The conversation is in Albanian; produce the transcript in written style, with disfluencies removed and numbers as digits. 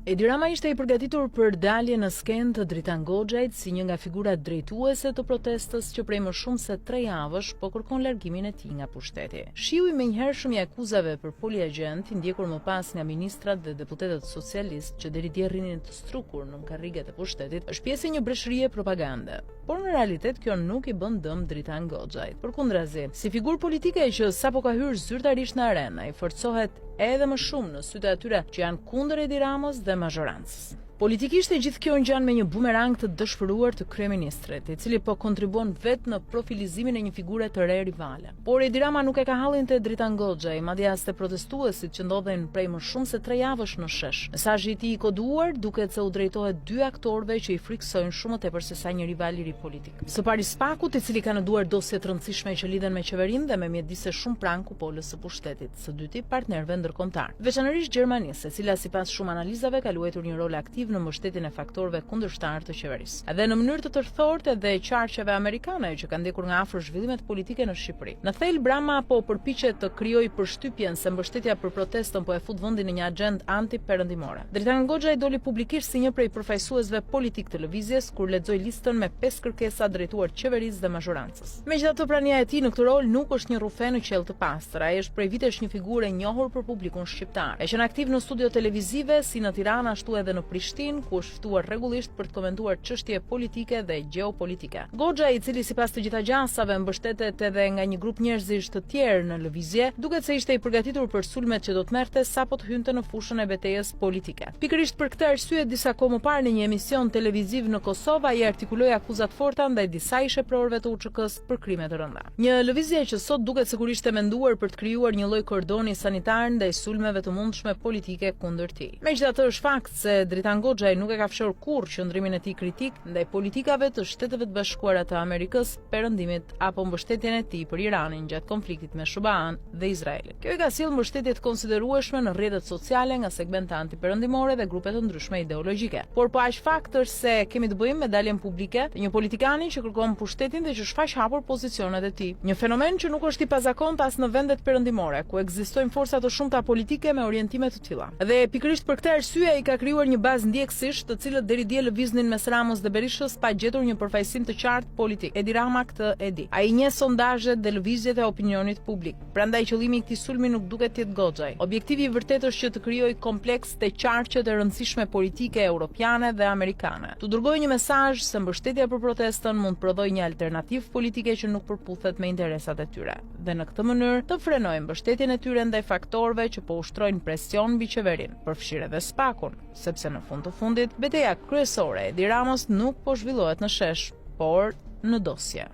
Edi Rama ishte i përgatitur për daljen në skenë të Dritan Goxhajt si një nga figurat drejtuese të protestës që prej më shumë se tre javësh po kërkon largimin e tij nga pushteti. Shiu i menjëhershëm i akuzave për poliagjent, i ndjekur më pas nga ministrat dhe deputetët socialistë që deri dje rrinin të strukur nën karriget e pushtetit, është pjesë e një breshërie propagande. Por në realitet kjo nuk i bën dëm Dritan Goxhajt. Përkundrazi, si figurë politike që sapo ka hyrë zyrtarisht në arenë, ai forcohet edhe më shumë në sytë e atyre që janë kundër Edi Ramës dhe mazhorancës. Politikisht e gjithë kjo ngjan me një bumerang të dëshpëruar të kryeministrit, i cili po kontribuon vetë në profilizimin e një figure të re rivale. Por Edi Rama nuk e ka hallin te Dritan Goxhaj, madje as te protestuesit që ndodhen prej më shumë se tre javësh në shesh. Mesazhi i tij i koduar duket se u drejtohet dy aktorëve që i frikësojnë shumë më tepër sesa një rival i ri politik. Së pari SPAK-ut, i cili ka në duar dosje të rëndësishme që lidhen me qeverinë dhe me mjedise shumë pranë kupolës së pushtetit. Së dyti, partnerëve ndërkombëtarë. Veçanërisht Gjermanisë, e cila sipas shumë analizave ka luajtur një rol aktiv në mbështetjen e faktorëve kundërshtarë të qeverisë. Dhe në mënyrë të tërthortë edhe qarqeve amerikane që kanë ndjekur nga afër zhvillimet politike në Shqipëri. Në thelb, Rama po përpiqet të krijojë përshtypjen se mbështetja për protestën po e fut vendin në një axhendë antiperëndimore. Dritan Goxhaj doli publikisht si një prej përfaqësuesve politikë të lëvizjes kur lexoi listën me pesë kërkesa drejtuar qeverisë dhe mazhorancës. Megjithatë, prania e tij në këtë rol nuk është një rrufe në qiell të pastër. Ai është prej vitesh një figurë e njohur për publikun shqiptar. Ka qenë aktiv në studio televizive, si në Tiranë ashtu edhe në Prishtinë, ku është ftuar rregullisht për të komentuar çështje politike dhe gjeopolitike. Goxhaj, i cili sipas të gjitha gjasave mbështetet edhe nga një grup njerëzish të tjerë në lëvizje, duket se ishte i përgatitur për sulmet që do të merrte sapo të hynte në fushën e betejës politike. Pikërisht për këtë arsye, disa kohë më parë në një emision televiziv në Kosovë, ai artikuloi akuza të forta ndaj disa ish-eprorëve të UÇK-së për krime të rënda. Një lëvizje që sot duket sikur ishte menduar për të krijuar një lloj kordoni sanitar ndaj sulmeve të mundshme politike kundër tij. Megjithatë është fakt se Dritan Goxhaj nuk e ka fshehur kurrë qëndrimin e tij kritik ndaj politikave të Shteteve të Bashkuara të Amerikës, Perëndimit apo mbështetjen e tij për Iranin gjatë konfliktit me SHBA-në dhe Izraelin. Kjo i ka sjellë mbështetje të konsiderueshme në rrjetet sociale nga segmente antiperëndimore dhe grupe të ndryshme ideologjike. Por po aq fakt është se kemi të bëjmë me daljen publike të një politikani që kërkon pushtetin dhe që shfaq hapur pozicionet e tij. Një fenomen që nuk është i pazakontë as në vendet perëndimore, ku ekzistojnë forca të shumta politike me orientime të tilla. Dhe pikërisht për këtë arsye ai ka krijuar një bazë ndjekësish, të cilët deri dje lëviznin mes Ramës dhe Berishës pa gjetur një përfaqësim të qartë politik. Edi Rama këtë e di. Ai njeh sondazhet dhe lëvizjet e opinionit publik. Prandaj qëllimi i këtij sulmi nuk duket të jetë Goxhaj. Objektivi i vërtetë është që të krijojë kompleks te qarqet e rëndësishme politike europiane dhe amerikane. T'u dërgojë një mesazh se mbështetja për protestën mund të prodhojë një alternativë politike që nuk përputhet me interesat e tyre dhe në këtë mënyrë të frenojë mbështetjen e tyre ndaj faktorëve që po ushtrojnë presion mbi qeverinë, përfshirë edhe SPAK-un, sepse në fund të fundit beteja kryesore e Edi Ramës nuk po zhvillohet në shesh, por në dosje.